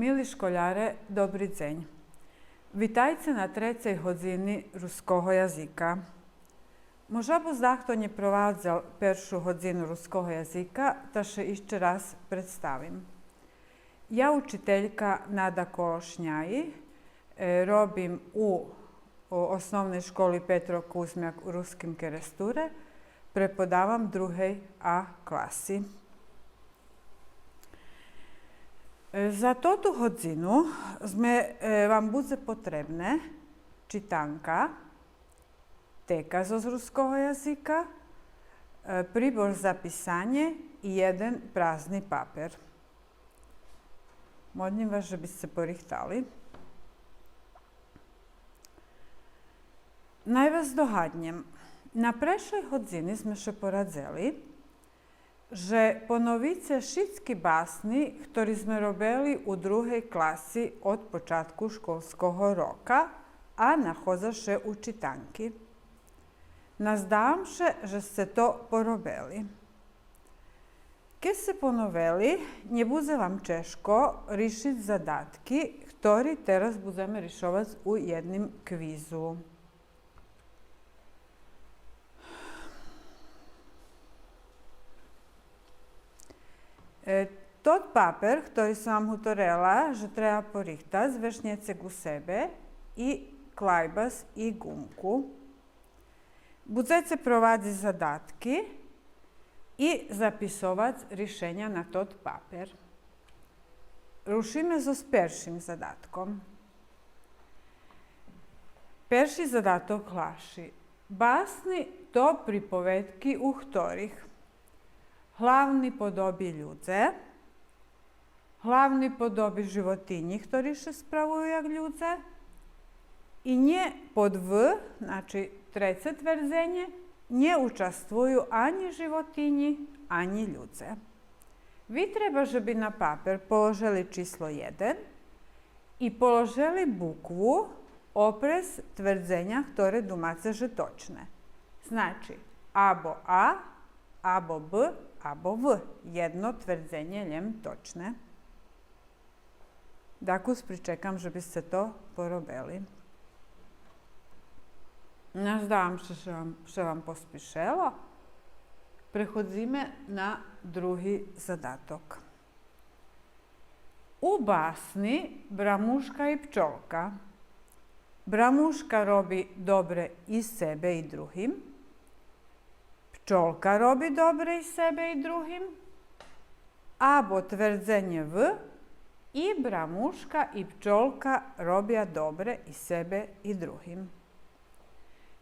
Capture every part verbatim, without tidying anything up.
Мили школяре, добри дзень. Витайце на трецей годзини руского язика. Можебуц дахто нє провадзел першу годзину руского язика, та ше ище раз представим. Я учителька Нада Колошняї, е, робим у, у Основней школи Петро Кузмяк у Руским Керестуре, преподавам другей А класи. Е, за тоту годзину зме, е, вам будзе потребне читанка, теказ з руского язика, е, прибор за писанє и єден празни папер. Молим вас же би сце порихтали. Най вас здогаднєм. На прешлей годзини зме ше порадзели же поновице шицки басни, хтори зме робели у другей класи од початку школского рока, а находза ше у читанки. Наздавам ше же сце то поробели. Кед сце поновели, нє будзе вам чежко ришиц задатки, хтори тераз будземе ришовац у єдним квизу. Е, тот папер, хтори сом вам гуторела же треба порихтац, вешнєце ґу себе и клайбас и ґумку. Будзеце провадзиц задатки и записовац ришеня на тот папер. Рушиме зоз першим задатком. Перши задаток глаши: басни то приповедки у хторих главни подоби людзе, главни подоби животинї хтори ше справую як людзе, и нє, под В, значи треце твердзенє, нє участвую анї животинї, анї людзе. Ви треба же би на папер положели число єден и положели букву опрез твердзеня хторе думаце же точне. Значи, або А, або Б, або В. Єдно твердзенє лєм точне. Дакус причекам же би сце то поробели. Наздавам ше же вам, ше вам поспишело. Преходзиме на други задаток. У басни Брамушка и пчолка. Брамушка роби добре и себе и другим. Пчолка роби добре и себе и другим. Або твердзенє В, и Брамушка и пчолка робя добре и себе и другим.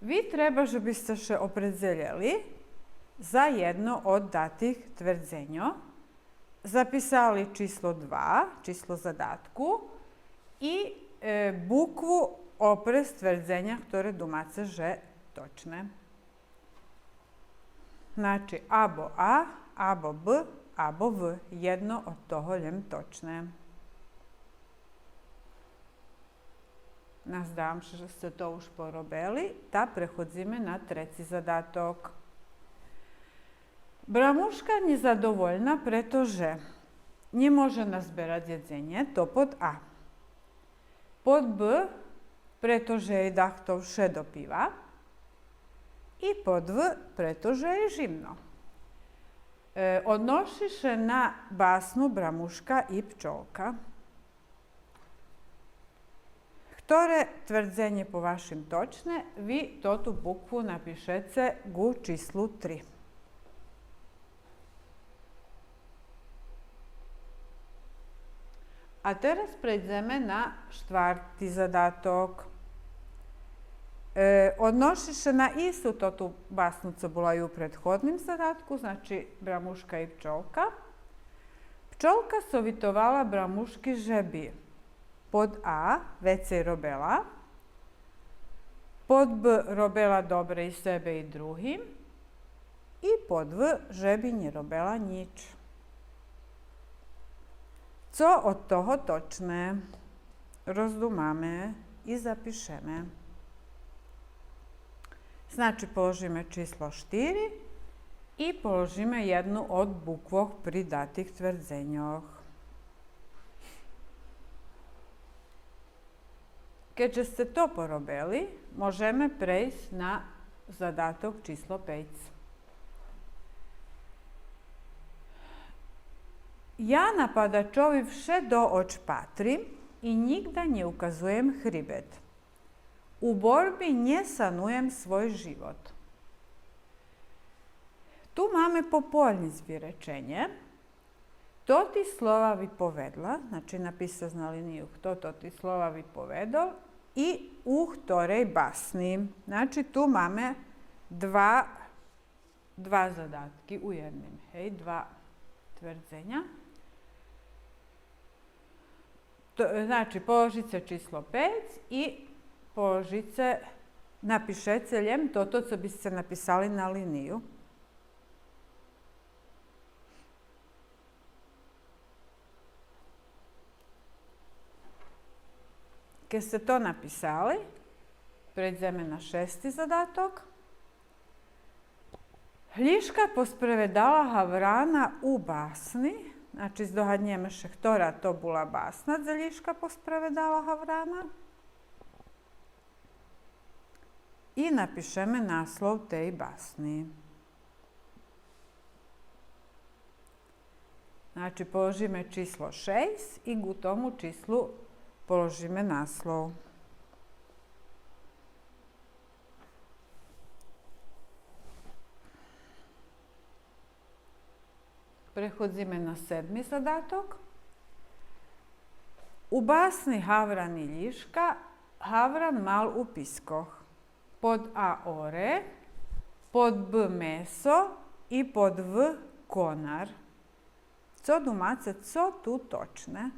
Ви треба же би сце ше опредзелєли за єдно од датих твердзеньох, записали число два, число задатку, и, е, букву опрез твердзеня хторе думаце же точне. Значи, або А, або Б, або В. Єдно од того лєм точне. Наздавам ше же сце то уж поробели, та преходзиме на треци задаток. Брамушка нєзадовольна прето же нє може назберац єдзенє, то под А. Под Б, прето же єй дахто вше допива. И под В, прето же єй жимно. Е, одноши ше на басну Брамушка и пчолка. Хторе твердзенє по вашим точне, ви тоту букву напишеце ґу числу три. А тераз прейдземе на штварти задаток. Е, одноши ше на исту тоту басну цо була и у предходним задатку, значи Брамушка и пчолка. Пчолка совитовала Брамушки же би: под А вецей робела, под Б робела добре и себе и другим, и под В же би нє робела нїч. Цо од того точне? Роздумаме и запишеме. Значи, положиме число штири и положиме єдну од буквох при датих твердзеньох. Кед же сце то поробели, можеме прейсц на задаток число пейц. Я нападачови вше до оч патрим и нїґда нє указуєм хрибет. У борби нє сануєм свой живот. Ту маме пополнїц виреченє. Тоти слова виповедла, значи написац на линию хто тоти слова виповедол и у хторей басни. Значи ту маме два, два задатки у єдним, гей, два твердзеня. То, значи, положице число пейц и положице, напишеце лєм тото цо би сце написали на линию. Кед сце то написали, прейдземе на шести задаток. Глїшка поспреведала гаврана у басни, значи, здогаднєме ше хтора то була басна, дзе глїшка поспреведала гаврана. И напишеме наслов тей басни. Значи, положиме число шейсц и ґу тому числу положиме наслов. Преходзиме на седми задаток. У басни Гавран и лїшка гавран мал у пискох. Под А орех, под Б месо и под В конар. Цо думаце, цо ту точне?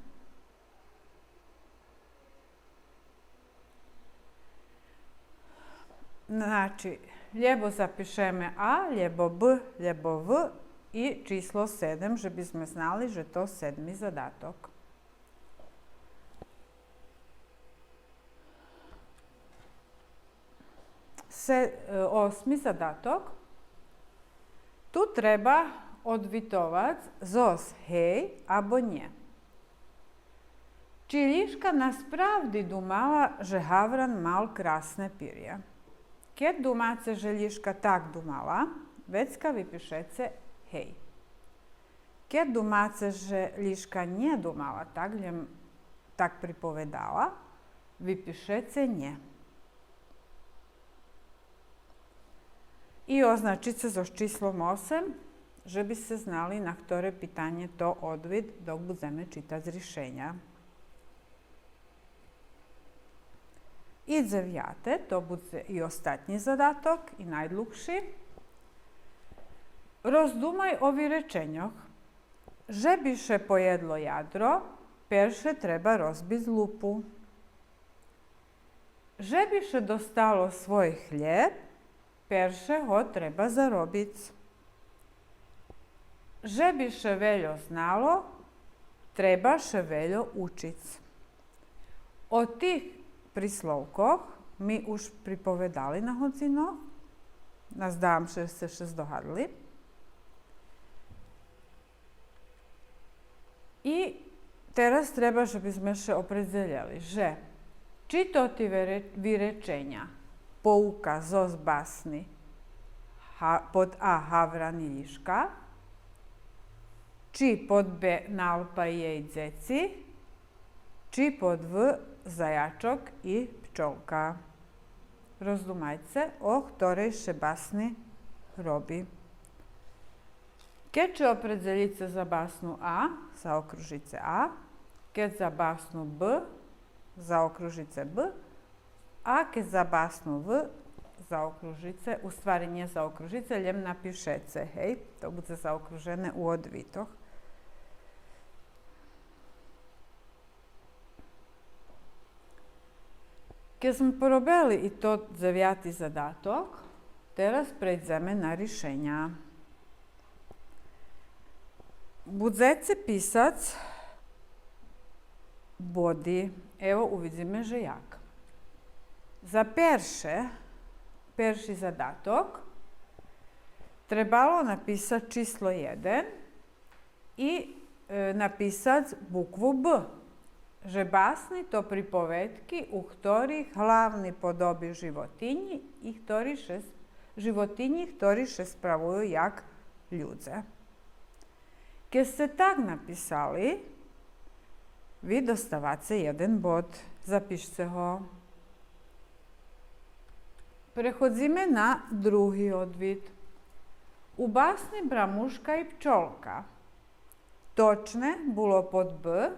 Значи, лєбо запишеме А, лєбо Б, лєбо В и число седем, же бизме знали же то седми задаток. Се-, е, осми задаток. Ту треба одвитовац зоз гей або нє. Чи лїшка насправди думала же гавран мал красне пиря? Кед думаце же лїшка так думала, вецка випишеце гей. Кед думаце же лїшка нє думала так, лєм так приповедала, випишеце нє. И означице зоз числом осем, же би сце знали на хторе питанє то одвит, док будземе читац ришеня. И дзевяте, то будзе и остатнї задаток, и найдлугши. Роздумай о виреченьох. Же би ше поєдло ядро, перше треба розбиц лупу. Же би ше достало свой хлєб, перше го треба заробиц. Же би ше вельо знало, треба ше вельо учиц. О тих присловкох ми уж приповедали на годзинох. Наздавам ше же сце ше здогадли. И тераз треба же бизме ше опредзелєли же чи тоти вире-, виреченя поука зоз басни га-, под А Гавран и лїшка, чи под Б Налпа и єй дзеци, чи под В Заячок и пчолка. Роздумайце о хторей ше басни роби. Кед ше опредзелїце за басну А, заокружице А, кед за басну Б, заокружице Б, а кед за басну В, заокружице, у ствари нє заокружице, лєм напишеце, гей, то будзе заокружене у одвитох. Кед зме поробели и тот дзевяти задаток, тераз прейдземе на ришеня. Будзеце писац боди. Ево, увидзиме же як. За перше, перши задаток, требало написац число єден, и, е, написац букву Б. же басни то приповедки у хторих главни подоби животинї и хтори ше с-, животинї хтори ше справую як людзе. Кед сце так написали, ви доставаце єден бод. Запишце го. Преходзиме на други одвит. У басни Брамушка и пчолка. Точне було под Б,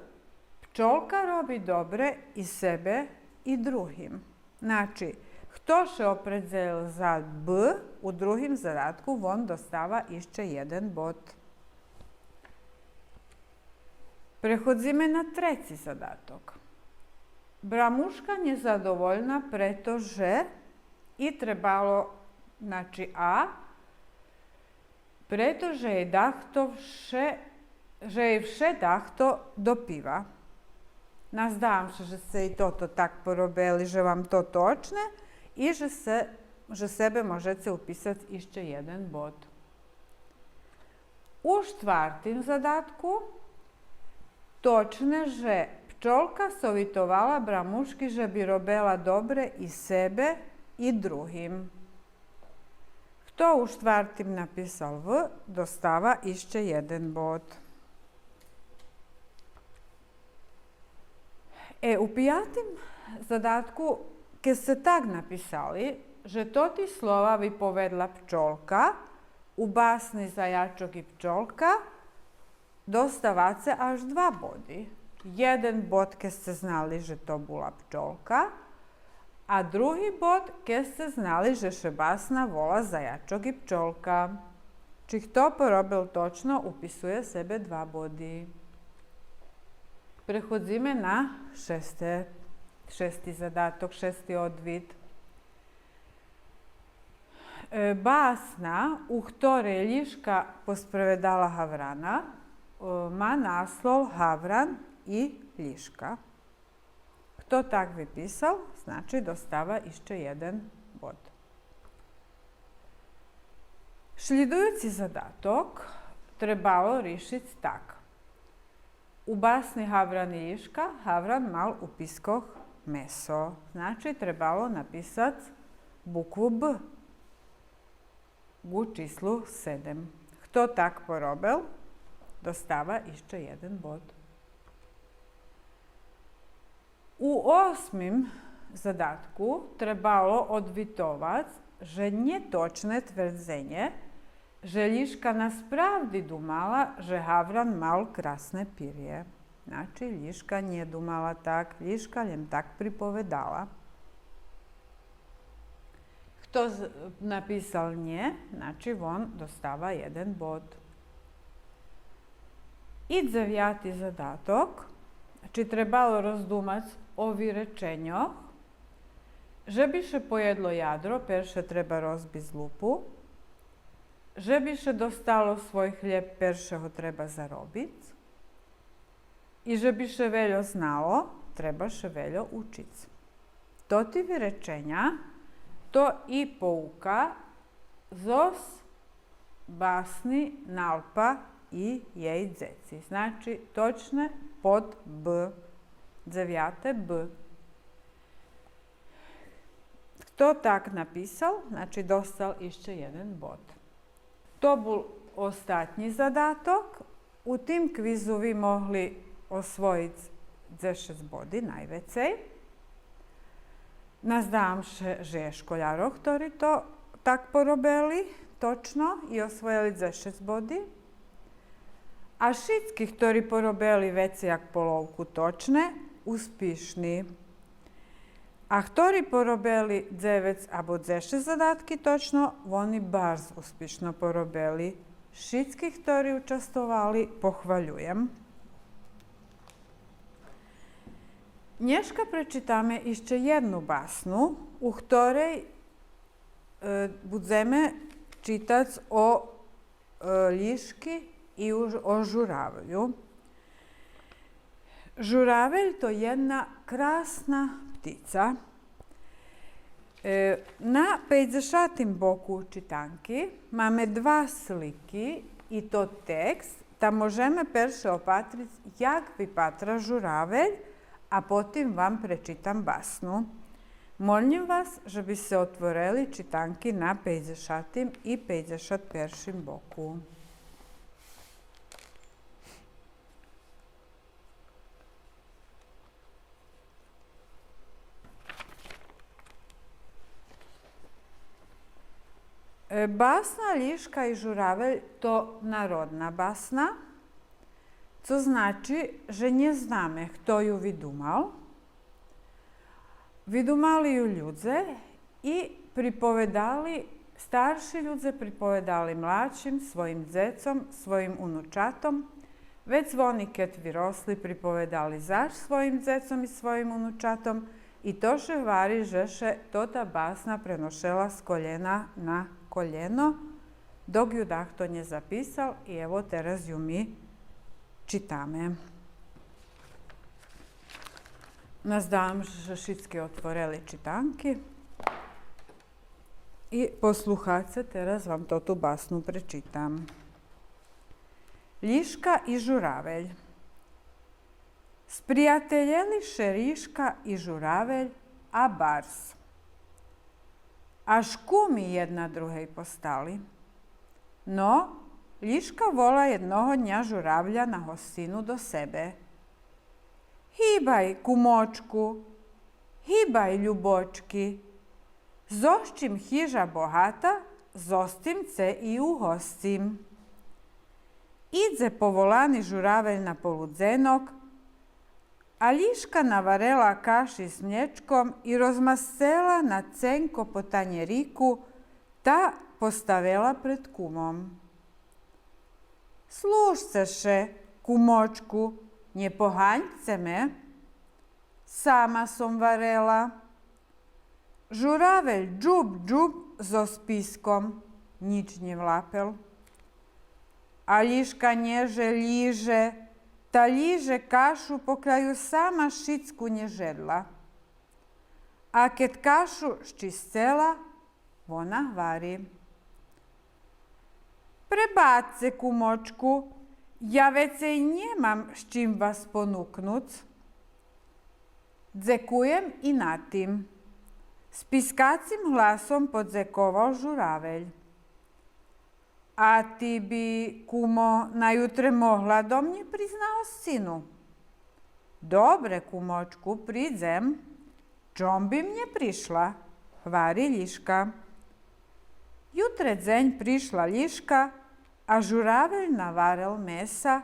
пчолка роби добре и себе и другим. Значи, хто ше опредзелїл за Б, у другим задатку вон достава ище єден бод. Преходзиме на треци задаток. Брамушка нєзадовольна прето же и требало, значи, А, прето же єй дахто вше, же єй вше дахто допива. Наздавам ше же сце и тото так поробели, же вам то точне и же се, же себе можеце уписац ище єден бод. У штвартим задатку точне же пчолка совитовала Брамушки же би робела добре и себе и другим. Хто у штвартим написал В, достава ище єден бод. Е, у пиятим задатку, кед сце так написали же тоти слова виповедла пчолка у басни Заячок и пчолка, доставаце аж два боди. Єден бод кед сце знали же то була пчолка, а други бод кед сце знали же ше басна вола Заячок и пчолка. Чи хто поробел точно, уписує себе два боди. Преходзиме на шесте, шести задаток, шести одвит. Е, басна у хторей Лїшка поспреведала гаврана, е, ма наслов Гавран и Лїшка. Хто так виписал, значи достава ище єден бод. Шлїдуюци задаток требало ришиц так. У басни Гавран и Лїшка гавран мал у пискох месо. Значи, требало написац букву Б ґу числу седем. Хто так поробел, достава ище єден бод. У осмим задатку требало одвитовац же нєточне твердзенє же Лїшка насправди думала же гавран мал красне пирє. Значи, Лїшка нє думала так, Лїшка лєм так приповедала. Хто з-, написал нє, значи, вон достава єден бод. И дзевяти задаток, чи требало роздумац о виреченьох, же би ше поєдло ядро, перше треба розбиц лупу, же би ше достало свой хлєб, перше го треба заробиц, и же би ше вельо знало, треба ше вельо учиц. Тоти виреченя, то и поука зоз басни Налпа и єй дзеци. Значи, точне под Б. Дзевяте Б. Хто так написал, значи, достал ище єден бод. То бул остатнї задаток. У тим квизу ви могли освоїц дзешец боди найвецей. Наздавам ше же є школярох хтори то так поробели точно и освоєли дзешец боди. А шицки хтори поробели вецей як половку точне, успишни. А хтори поробели дзевец або дзешец задатки точно, вони барз успишно поробели. Шицких хтори участвовали похвалюєм. Нєшка пречитаме ище єдну басну, у хторей, е, будземе читац о, е, Лїшки и о ж-, о журавелю. Журавель то єдна красна птица. Е, на пейдзешатим боку читанки маме два слики и то текст, та можеме перше опатриц як випатра журавель, а потим вам пречитам басну. Молїм вас же би сце отворели читанки на пейдзешатим и пейдзешат першим боку. Е, басна Лїшка и журавель то народна басна, цо значи же нє знаме хто ю видумал. Видумали ю людзе и приповедали, старши людзе приповедали младшим, своїм дзецом, своїм унучатом. Вец вони кед виросли, приповедали заш своїм дзецом и своїм унучатом. И то ше гвари же ше тота басна преношела з колєна на колєно, док ю дахто нє записал, и ево тераз ю ми читаме. Наздавам же шицки отворели читанки. И послухаце, тераз вам тоту басну пречитам. Лїшка и журавель. Сприятелєли ше Лїшка и журавель, а барз. Аж куми єдна другей постали. Но, Лїшка вола єдного дня журавля на госцину до себе. Гибай, кумочку, гибай, любочки. Зоз чим хижа богата, зоз тим це и угостим. Идзе поволани журавель на полудзенок, а Лїшка наварела каши з млєчком и розмасцела на ценко по танєрику, та поставела пред кумом. Служце ше, кумочку, нє поганьце ме. Сама сом варела. Журавель джуб-джуб зоз писком, нїч нє влапел. А Лїшка нєже, лїже, та лїже кашу, покля ю сама шицку нє жедла. А кед кашу щисцела, вона гвари: Пребачце, кумочку, я вецей нємам з чим вас понукнуц. Дзекуєм и на тим. З пискацим гласом подзековал журавель. А ти би, кумо, на ютре могла до мнє присц на госцину? Добре, кумочку, придзем. Чом бим нє пришла? Гвари Лїшка. Ютре дзень пришла Лїшка, а журавель наварел меса,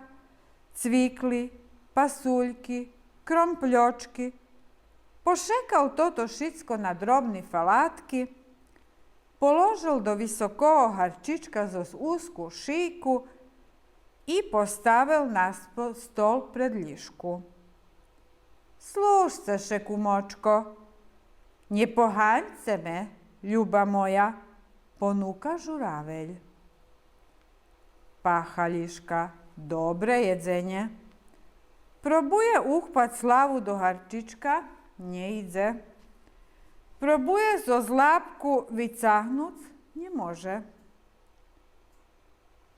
цвикли, пасульки, кромпльочки. Пошекал тото шицко на дробни фалатки, положел до високого гарчичка зоз узку шийку и поставел на спо-, стол пред Лїшку. Служце ше, кумочко. Нє поганьце ме, люба моя, понука журавель. Паха Лїшка добре єдзенє. Пробує ухпац лаву до гарчичка, нє идзе. Пробує зоз лапку вицагнуц, нє може.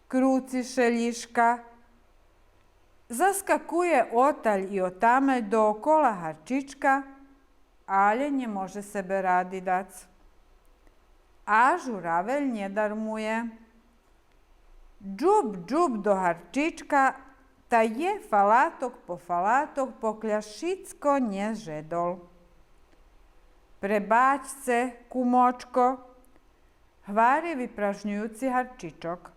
Круци ше Лїшка, заскакує оталь и отамаль доокола гарчичка, алє нє може себе ради дац. А журавель нє дармує. Джуб, джуб до гарчичка, та є фалаток по фалаток, покля шицко нє жедол. Пребачце, кумочко, гвари випражнююци гарчичок.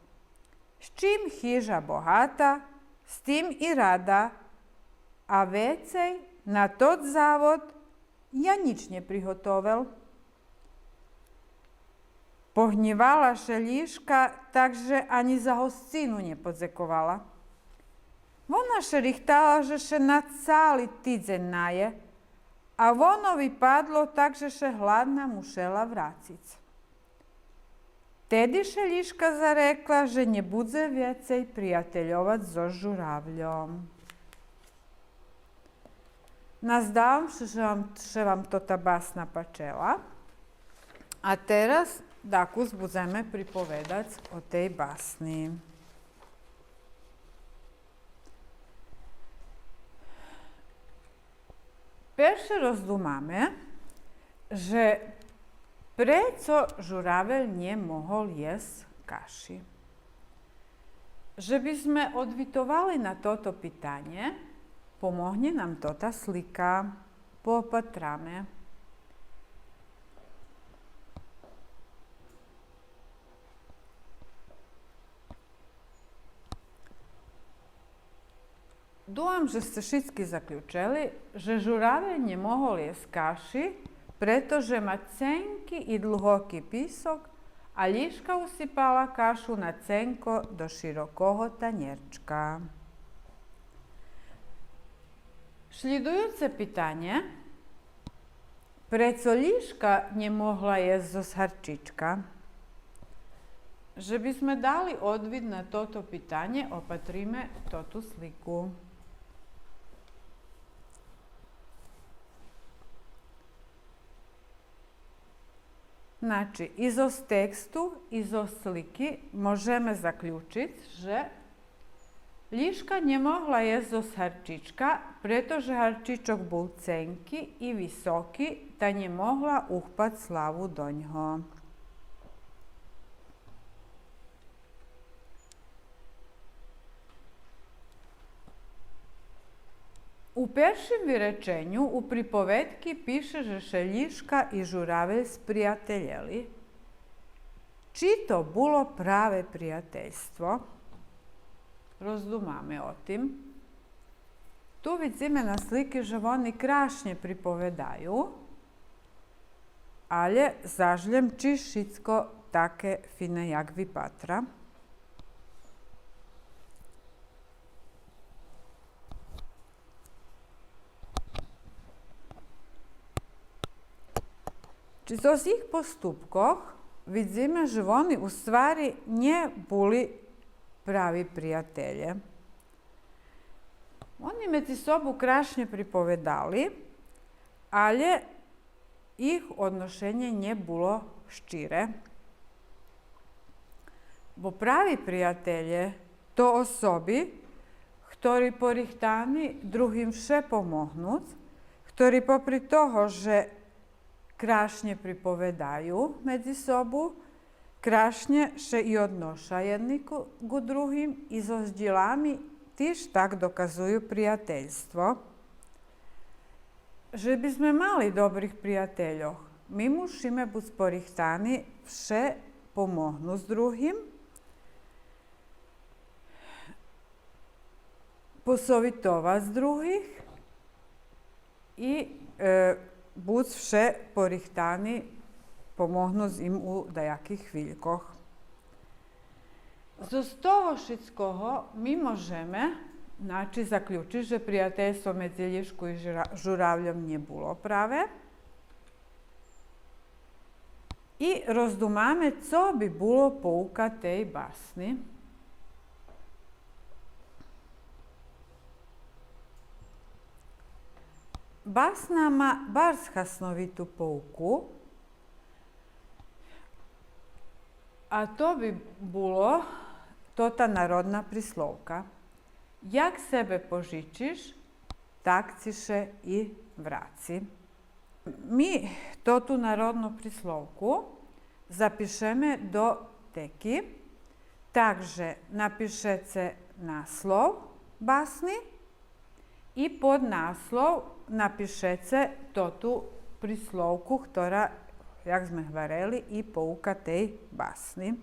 З чим хижа богата, з тим и рада, а вецей на тот завод я нїч нє приготовел. Погнївала ше Лїшка, так же анї за госцину нє подзековала. Вона ше рихтала же ше на цали тидзень нає, а воно випадло так же ше гладна мушела врациц. Теди ше Лїшка зарекла же нє будзе вецей приятельовац зоз журавльом. Наздавам ше же вам, ше вам тота басна пачела. А тераз дакус будземе приповедац о тей басни. Перше роздумаме же прецо журавель нє могол єсц каши. Же бизме одвитовали на тото питанє, помогнє нам тота слика. Попатраме. Думам же сце шицки заключели же журавель нє могол єсц каши, прето же ма ценки и длугоки писок, а лїшка усипала кашу на ценко до широкого танєрчка. Шлїдуюце питанє: прецо лїшка нє могла єсц зоз гарчичка? Же бизме дали одвит на тото питанє, опатриме тоту слику. Значи, и зоз тексту, и зоз слики можеме заключиц же лїшка нє могла єсц зоз гарчичка, прето же гарчичок бул ценки и високи, та нє могла ухпац з главу до нього. У першим виреченю у приповедки пише же ше лїшка и журавель сприятелєли. Чи то було праве приятельство? Роздумаме о тим. Ту видзиме на слики же вони крашнє приповедаю, алє заш лєм чи шицко таке фине як випатра. Чи зоз їх поступкох видзиме же вони у ствари нє були прави приятелє. Вони медзи собу крашнє приповедали, алє їх одношенє нє було щире. Бо прави приятелє то особи хтори порихтани другим вше помогнуц, хтори попри того же крашнє приповедаю медзи собу, крашнє ше и одноша єдни ку, ку другим и зоз дїлами тиж так доказую приятельство. Же бизме мали добрих приятельох, ми мушиме буц порихтани вше помогнуц другим, посовитовац других и, е, буц вше порихтани помогнуц им у даяких хвилькох. Зоз того шицкого ми можеме, значи, заключиц же приятельство медзи лїшку и жура-, журавльом нє було праве. И роздумаме цо би було поука тей басни. Басна ма барз хасновиту поуку, а то би було тота народна присловка: Як себе пожичиш, так ци ше и враци. Ми тоту народну присловку запишеме до теки, так же напишеце наслов басни и под наслов напишеце тоту присловку, хтора, як зме гварели, и поука тей басни.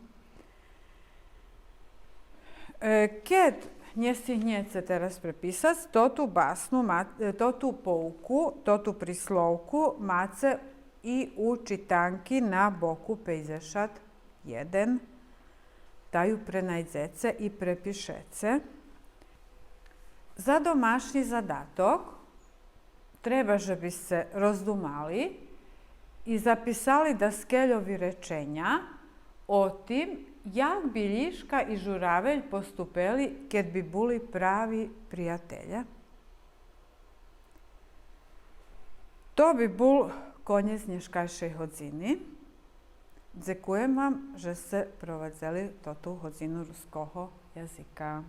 Е, кед нє стигнєце тераз преписац, тоту басну ма-, е, тоту поуку, тоту присловку маце и у читанки на боку пейдзешат єден. Та ю пренайдзеце и препишеце. За домашнї задаток треба же би сце роздумали и записали даскельо виреченя о тим як би лїшка и журавель поступели кед би були прави приятелє. То би бул конєц нєшкайшей годзини. Дзекуєм вам же сце провадзели тоту годзину руского язика.